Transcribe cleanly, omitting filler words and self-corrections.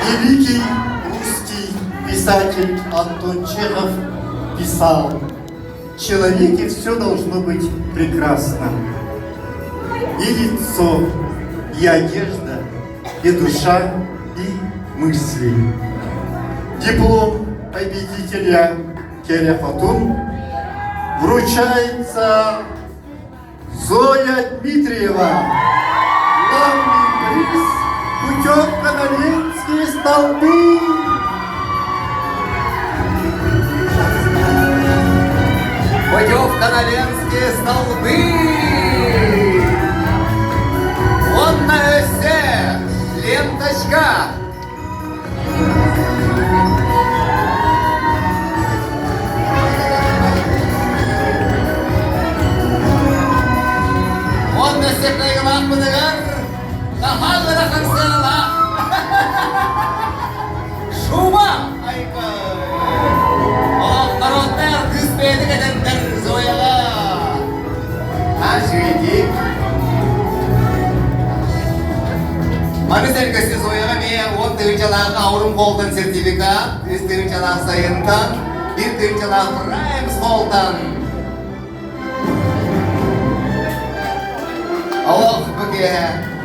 Великий русский писатель Антон Чехов писал, «В человеке все должно быть прекрасно. И лицо, и одежда, и душа, и мысли». Диплом победителя Керехотун вручается Зоя Дмитриева. Главный приз – путевка на Ленские столбы. Путевка на Ленские столбы! Уонна өссө ленточка! Уонна өссө кыайыылаахпытыгар наһаа ыарахан сыаналаах Шуба айбай! Олох народнай артыыс бэйэтэ кэтэрдэр Зояҕа! А, светик! Маны сэргэ Зояҕа эмиэ уон тыһыынчалаах Аурум Холтон сертификат, үс тыһыынчалаах Сайынтан, биир тыһыынчалаах Раймс Холтон. Олох бу киэһэ.